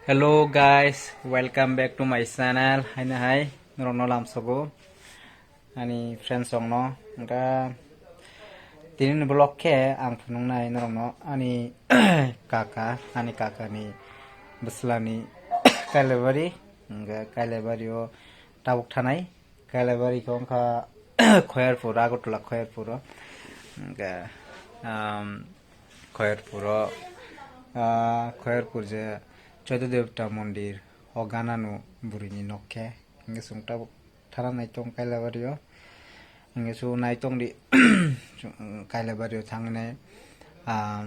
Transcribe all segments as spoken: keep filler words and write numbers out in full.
Hello guys, welcome back to my channel. Haino hai norokno lamsogo ani friends rokno. Hwnkha tini ni vlog khe ang phunuknai norokno ani kaka, ani kaka ni bwsla ni Kailabari, hwnkha Kailabari o tabuk thanai. Kailabari khe wngkha Khoyarpur, Agartala Khoyarpur o. Hwnkhe, um, Khoyarpur o, ah, Khoyarpur je Choito Devta mondir o ganano bwrwini nok khe. Hwnkhe chwng tabuk thana naitong Kailabari o. Hwnkhe chwng naitong di Kailabari o thangnai, ah,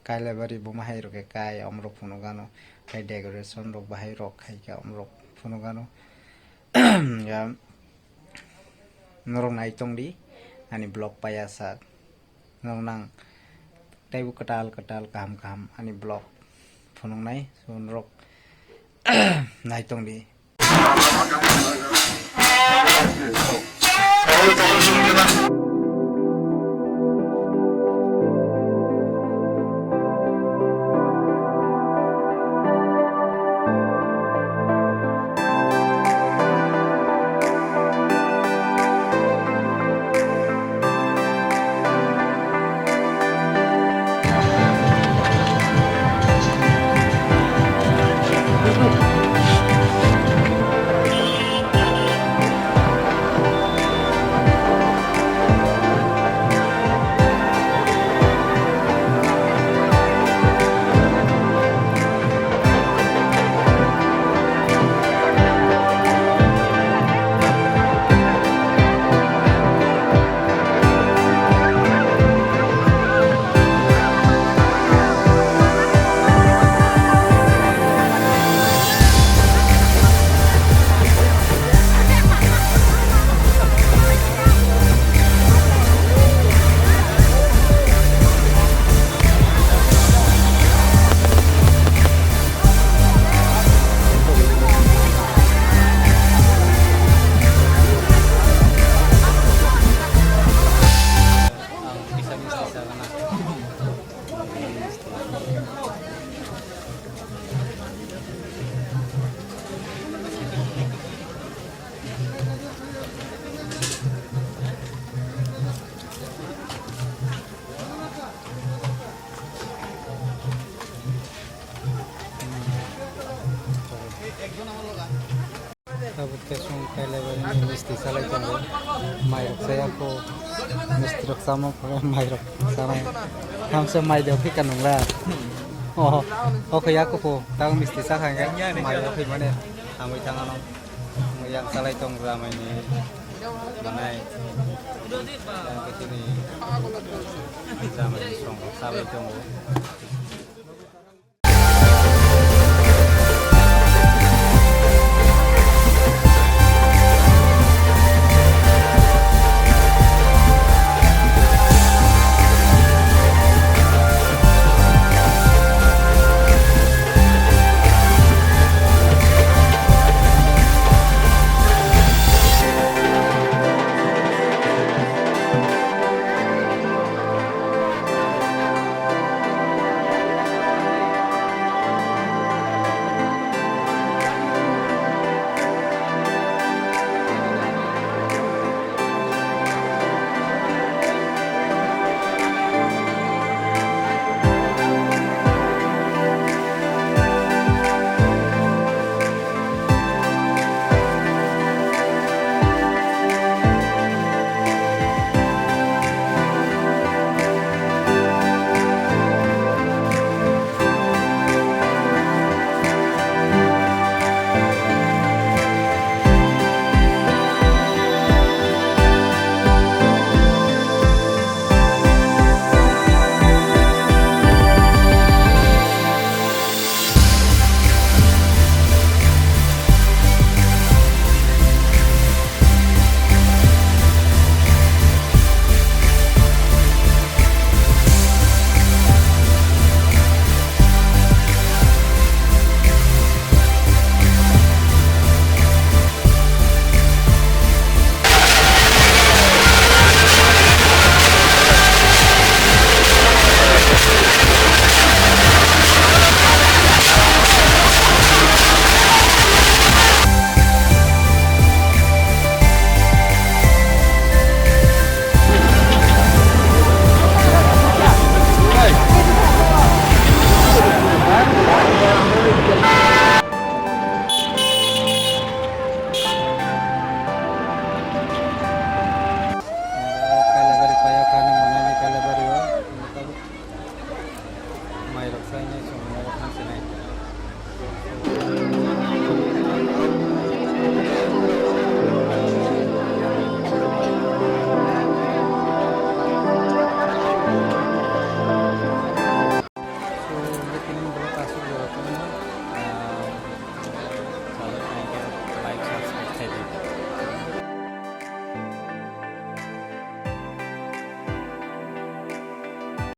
Kailabari buma hai rok khe kai omrok phunukgano, tei decoration rok bahai rok khai khe omrok phunukgano. Ya, norok nai tong di ani vlog paiya sak. Norok nang teibo kwtal kwtal kaham kaham ani vlog phunuknai. So, norok nai tong di. Tabuk khe chwng Kailabari ni misti salai tongo. Mairok chaya kho, misti rok chama kho, mairok chanai. Hamsa mai de phika nungla. Oh, oh, khe ya kho pho. Tabuk misti sakha khe mairok phimani hamwi thangano. Yang salai tong jamai ni manai. Yang khe chini jamai ni song salai tongo. Mairok sainai chwng norok thang sinai.